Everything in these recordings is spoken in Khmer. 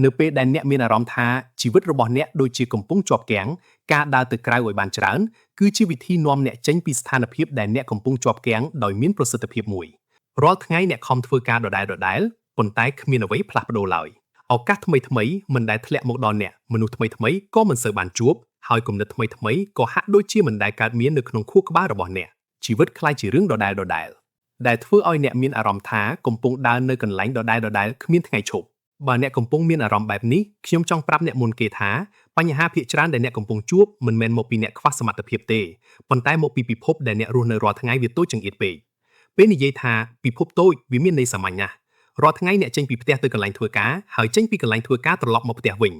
នៅពេលដែលអ្នកមានអារម្មណ៍ថាជីវិតរបស់អ្នកដូចជាកំពុងជាប់គាំងការដើរទៅក្រៅឲ្យបានច្រើនគឺជាវិធីនាំអ្នកចេញពីស្ថានភាពដែលអ្នកកំពុងជាប់គាំងដោយមានប្រសិទ្ធភាពមួយរាល់ថ្ងៃអ្នកខំធ្វើការដដែលៗប៉ុន្តែគ្មានអ្វីផ្លាស់ប្ដូរឡើយឱកាសថ្មីៗមិនដែលធ្លាក់មកដល់អ្នកមនុស្សថ្មីៗក៏មិនសូវបានជួបហើយគំនិតថ្មីៗក៏ហាក់ដូចជាមិនដែលកើតមាននៅក្នុងខួរក្បាលរបស់អ្នកជីវិតក្លាយជារឿងដដែលៗដែលធ្វើឲ្យអ្នកមានអារម្មណ៍ថាកំពុងដើរនៅកន្លែងដដែលៗគ្មានថ្ងៃឈប់បើអ្នកកំពុងមានអារម្មណ៍បែបនេះខ្ញុំចង់ប្រាប់អ្នកមុនគេថាបញ្ហាភាគច្រើនដែលអ្នកកំពុងជួបមិនមែនមកពីអ្នកខ្វះសមត្ថភាពទេប៉ុន្តែមកពីពិភពដែលអ្នករស់នៅរាល់ថ្ងៃវាតូចចង្អៀតពេកពេលនិយាយថាពិភពតូចវាមានន័យសាមញ្ញណាស់រាល់ថ្ងៃអ្នកចេញពីផ្ទះទៅកន្លែងធ្វើការហើយចេញពីកន្លែងធ្វើការត្រឡប់មកផ្ទះវិញ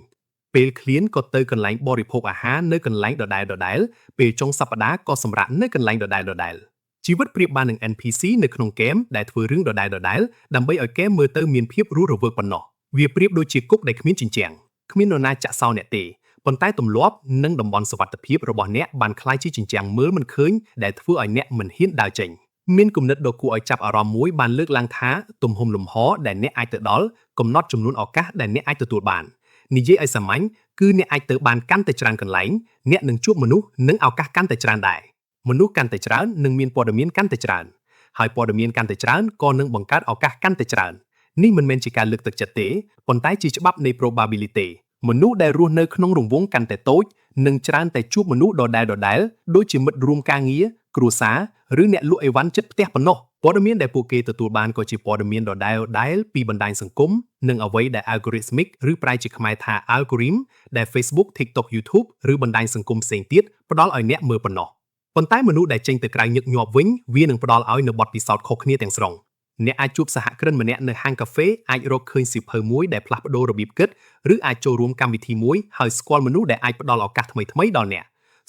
ពេលឃ្លានក៏ទៅកន្លែងបរិភោគអាហារនៅកន្លែងដដែលៗពេលចុងសប្តាហ៍ក៏សម្រាកនៅកន្លែងដដែលៗជីវិតប្រៀបបាននឹង NPC នៅក្នុងហ្គេមដែលធ្វើរឿងដដែលៗដើម្បីឲ្យហ្គេមមើលទៅមានភាពរស់រវើកប៉ុណ្ណោះវាប្រៀបដូចជាគុកដែលគ្មានជញ្ជាំងគ្មាននរណាចាក់សោអ្នកទេប៉ុន្តែទម្លាប់និងតំបន់សុវត្ថិភាពរបស់អ្នកបានក្លាយជាជញ្ជាំងមើលមិនឃើញដែលធ្វើឲ្យអ្នកមិនហ៊ានដើរចេញមានគំនិតដ៏គួរឲ្យចាប់អារម្មណ៍មួយបានលើកឡើងថាទំហំលំហដែលអ្នកអាចទៅដល់កំណត់ចំនួនឱកាសដែលអ្នកអាចទទួលបាននិយាយឲ្យសាមញ្ញគឺអ្នកអាចទៅបានកាន់តែច្រើនកន្លែងអ្នកនឹងជួបមនុស្សនិងឱកាសកាន់តែច្រើនដែរមនុស្សកាន់តែច្រើននឹងមានព័ត៌មានកាន់តែច្រើនហើយព័ត៌មានកាន់តែច្រើនក៏នឹងបង្កើតឱកាសកាន់តែច្រើននេះមិនមែនជាការលើកទឹកចិត្តទេប៉ុន្តែជាច្បាប់នៃ probability មនុស្សដែលរស់នៅក្នុងរង្វង់កាន់តែតូចនឹងច្រើនតែជួបមនុស្សដដែលៗដូចជាមិត្តរួមការងារគ្រួសារឬអ្នកលក់អីវ៉ាន់ជិតផ្ទះប៉ុណ្ណោះព័ត៌មានដែលពួកគេទទួលបានក៏ជាព័ត៌មានដដែលៗពីបណ្ដាញសង្គមនិងអ្វីដែល algorithmic ឬប្រែជាខ្មែរថា algorithm ដែល Facebook, TikTok, YouTube ឬបណ្ដាញសង្គមផ្សេងទៀតផ្ដល់ឲ្យអ្នកមើលប៉ុណ្ណោះប៉ុន្តែមនុស្សដែលចេញទៅក្រៅញឹកញាប់វិញវានឹងផ្ដល់ឲ្យនូវបទពិសោធន៍ខុសគ្នាទាំងស្រុងអ្នកអាចជួបសហគ្រិនម្នាក់នៅហាងកាហ្វេអាចរកឃើញសៀវភៅមួយដែលផ្លាស់ប្ដូររបៀបគិតឬអាចចូលរួមកម្មវិធីមួយហើយស្គាល់មនុស្សដែលអាចផ្ដល់ឱកាសថ្មីៗដល់អ្ន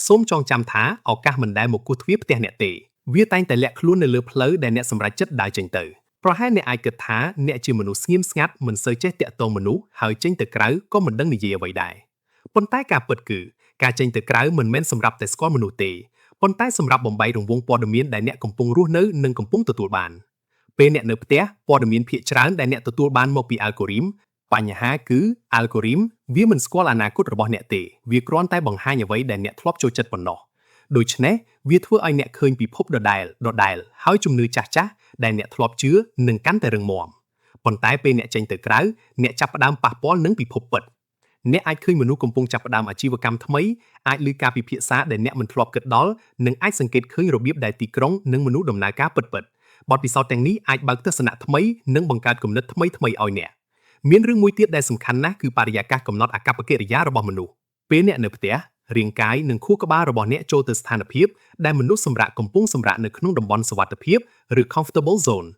កសូមចងចាំថាឱកាសមិនដែលមកគោះទ្វារផ្ទះអ្នកទេវាតែងតែលាក់ខ្លួននៅលើផ្លូវដែលអ្នកសម្រេចចិត្តដើរចេញទៅប្រហែលអ្នកអាចគិតថាអ្នកជាមនុស្សស្ងៀមស្ងាត់មិនសូវចេះទាក់ទងមនុស្សហើយចេញទៅក្រៅក៏មិនដឹងនិយាយអ្វីដែរប៉ុន្តែការពិតគឺការចេញទៅក្រៅមិនមែនសម្រាប់តែស្គាល់មនុស្សទេប៉ុន្តែសម្រាប់បំបែករង្វង់ព័ត៌មានដែលអ្នកកំពុងរស់នៅនិងកំពុងទទួលបានពេលអ្នកនៅផ្ទះព័ត៌មានភាគច្រើនដែលអ្នកទទួលបានមកពី algorithm បញ្ហាគឺ algorithm វាមិនស្គាល់អនាគតរបស់អ្នកទេវាគ្រាន់តែបង្ហាញអ្វីដែលអ្នកធ្លាប់ចូលចិត្តប៉ុណ្ណោះដូច្នេះវាធ្វើឲ្យអ្នកឃើញពិភពដដែលដដែលហើយជំនឿចាស់ចាស់ដែលអ្នកធ្លាប់ជឿនឹងកាន់តែរឹងមាំប៉ុន្តែពេលអ្នកចេញទៅក្រៅអ្នកចាប់ផ្ដើមប៉ះពាល់នឹងពិភពពិតអ្នកអាចឃើញមនុស្សកំពុងចាប់ផ្ដើមអាជីវកម្មថ្មីអាចឮការពិភាក្សាដែលអ្នកមិនធ្លាប់គិតដល់និងអាចសង្កេតឃើញរបៀបដែលទីក្រុងនិងមនុស្សដំណើរការពិតៗបទពិសោធន៍ទាំងនេះអាចបើកទស្សនៈថ្មីនិងបង្កើតគំនិតថ្មីៗឲ្យអ្នកមានរឿងមួយទៀតដែលសំខាន់ណាស់គឺបរិយាកាសកំណត់អាកប្បកិរិយារបស់មនុស្សពេលអ្នកនៅផ្ទះរាងកាយនិងខួរក្បាលរបស់អ្នកចូលទៅស្ថានភាពដែលមនុស្សសម្រាកកំពុងសម្រាកនៅក្នុងតំបន់សុវត្ថិភាពឬ comfortable zone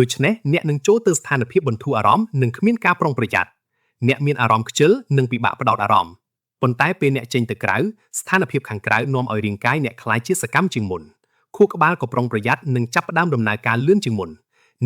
ដូច្នេះអ្នកនឹងចូលទៅស្ថានភាពបន្ធូរអារម្មណ៍និងគ្មានការប្រុងប្រយ័ត្នអ្នកមានអារម្មណ៍ខ្ជិលនិងពិបាកផ្ដោតអារម្មណ៍ប៉ុន្តែពេលអ្នកចេញទៅក្រៅស្ថានភាពខាងក្រៅនាំឲ្យរាងកាយអ្នកក្លាយជាសកម្មជាងមុនខួរក្បាលក៏ប្រុងប្រយ័ត្ននិងចាប់ផ្ដើមដំណើរការលឿនជាងមុន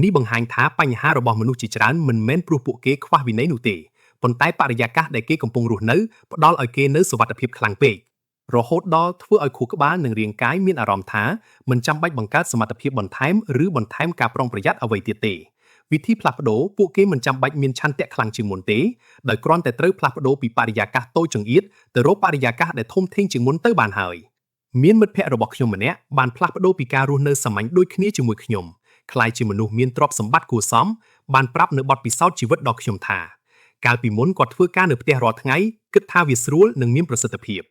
នេះបង្ហាញថាបញ្ហារបស់មនុស្សជាច្រើនមិនមែនព្រោះពួកគេខ្វះវិន័យនោះទេប៉ុន្តែបរិយាកាសដែលគេកំពុងរស់នៅផ្ដល់ឲ្យគេនូវសុវត្ថិភាពខ្លាំងពេករហូតដល់ធ្វើឲ្យខួរក្បាលនិងរាងកាយមានអារម្មណ៍ថាមិនចាំបាច់បង្កើតសមត្ថភាពបន្ថែមឬបន្ថែមការប្រុងប្រយ័ត្នអ្វីទៀតទេវិធីផ្លាស់ប្ដូរពួកគេមិនចាំបាច់មានឆន្ទៈខ្លាំងជាងមុនទេដោយគ្រាន់តែត្រូវផ្លាស់ប្ដូរពីបរិយាកាសតូចចង្អៀតទៅរកបរិយាកាសដែលធំធេងជាងមុនទៅបានហើយមានមិត្តភ័ក្តិរបស់ខ្ញុំម្នាក់បានផ្លាស់ប្ដូរពីការរស់នៅសាមញ្ញដូចគ្នាជាមួយខ្ញុំក្លាយជាមនុស្សមានទ្រព្យសម្បត្តិគួរសមបានប្រាប់នៅបទពិសោធន៍ជីវិតដល់ខ្ញុំថាកាលពីមុនគាត់ធ្វើការនៅផ្ទះរាល់ថ្ងៃគិតថាវាស្រួលនិងមានប្រសិទ្ធភា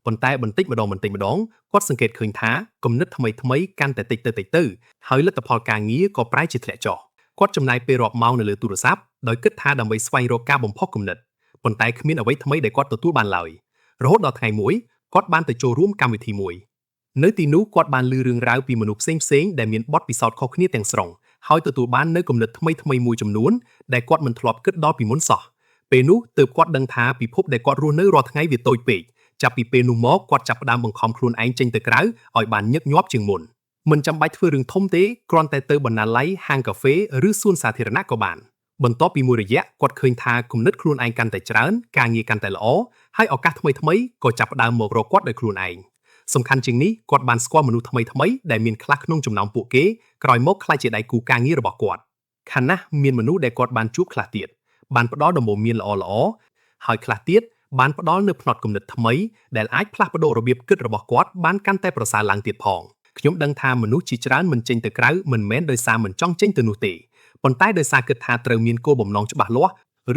ពប៉ុន្តែបន្តិចម្ដងបន្តិចម្ដងគាត់សង្កេតឃើញថាគំនិតថ្មីថ្មីកាន់តែតិចទៅតិចទៅហើយលទ្ធផលការងារក៏ប្រែជាធ្លាក់ចុះគាត់ចំណាយពេលរាប់ម៉ោងនៅលើទូរស័ព្ទដោយគិតថាដើម្បីស្វែងរកការបំផុសគំនិតប៉ុន្តែគ្មានអ្វីថ្មីដែលគាត់ទទួលបានឡើយរហូតដល់ថ្ងៃមួយគាត់បានទៅចូលរួមកម្មវិធីមួយនៅទីនោះគាត់បានឮរឿងរ៉ាវពីមនុស្សផ្សេងៗដែលមានបទពិសោធន៍ខុសគ្នាទាំងស្រុងហើយទទួលបាននូវគំនិតថ្មីៗមួយចំនួនដែលគាត់មិនធ្លាប់គិតដល់ពីមុនសោះពេលនោះទើបគាត់ដឹងថាពិភពដែលគាត់រស់នៅរាល់ថ្ងៃវាតូចពេកចាប់ពីពេលនោះមកគាត់ចាប់ផ្ដើមបង្ខំខ្លួនឯងចេញទៅក្រៅឲ្យបានញឹកញាប់ជាងមុនមិនចាំបាច់ធ្វើរឿងធំទេគ្រាន់តែទៅបណ្ណាល័យហាងកាហ្វេឬសួនសាធារណៈក៏បានបន្ទាប់ពីមួយរយៈគាត់ឃើញថាគំនិតខ្លួនឯងកាន់តែច្រើនការងារកាន់តែល្អហើយឱកាសថ្មីៗក៏ចាប់ផ្ដើមមករកគាត់ដោយខ្លួនឯងសំខាន់ជាងនេះគាត់បានស្គាល់មនុស្សថ្មីៗដែលមានខ្លះក្នុងចំណោមពួកគេក្រោយមកក្លាយជាដៃគូការងាររបស់គាត់ខណៈមានមនុស្សដែលគាត់បានជួបខ្លះទៀត បានផ្ដល់ដំបូន្មានល្អៗហើយខ្លះទៀតបានផ្ដល់នូវផ្នត់គំនិតថ្មីដែលអាចផ្លាស់ប្ដូររបៀបគិតរបស់គាត់បានកាន់តែប្រសើរឡើងទៀតផងខ្ញុំដឹងថាមនុស្សជាច្រើនមិនចេញទៅក្រៅមិនមែនដោយសារមិនចង់ចេញទៅនោះទេប៉ុន្តែដោយសារគិតថាត្រូវមានគោលបំណងច្បាស់លាស់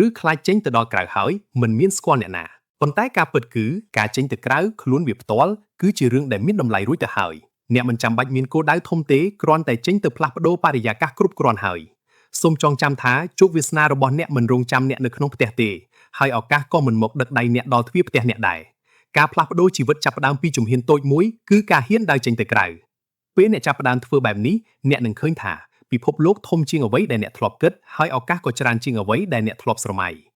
ឬខ្លាចចេញទៅដល់ក្រៅហើយមិនមានស្គាល់អ្នកណាប៉ុន្តែការពិតគឺការចេញទៅក្រៅខ្លួនវាផ្ទាល់គឺជារឿងដែលមានតម្លៃរួចទៅហើយអ្នកមិនចាំបាច់មានគោលដៅធំទេគ្រាន់តែចេញទៅផ្លាស់ប្ដូរបរិយាកាសគ្រប់គ្រាន់ហើយសូមចងចាំថាជោគវាសនារបស់អ្នកមិនរងចាំអ្នកនៅក្នុងផ្ទះទេហើយឱកាសក៏មិនមកដឹកដៃអ្នកដល់ទ្វារផ្ទះអ្នកដែរការផ្លាស់ប្ដូរជីវិតចាប់ផ្ដើមពីជំហានតូចមួយគឺការហ៊ានដើរចេញទៅក្រៅពេលអ្នកចាប់ផ្ដើមធ្វើបែបនេះអ្នកនឹងឃើញថាពិភពលោកធំជាងអ្វីដែលអ្នកធ្លាប់គិតហើយឱកាសក៏ច្រើនជាងអ្វីដែលអ្នកធ្លាប់ស្រមៃ។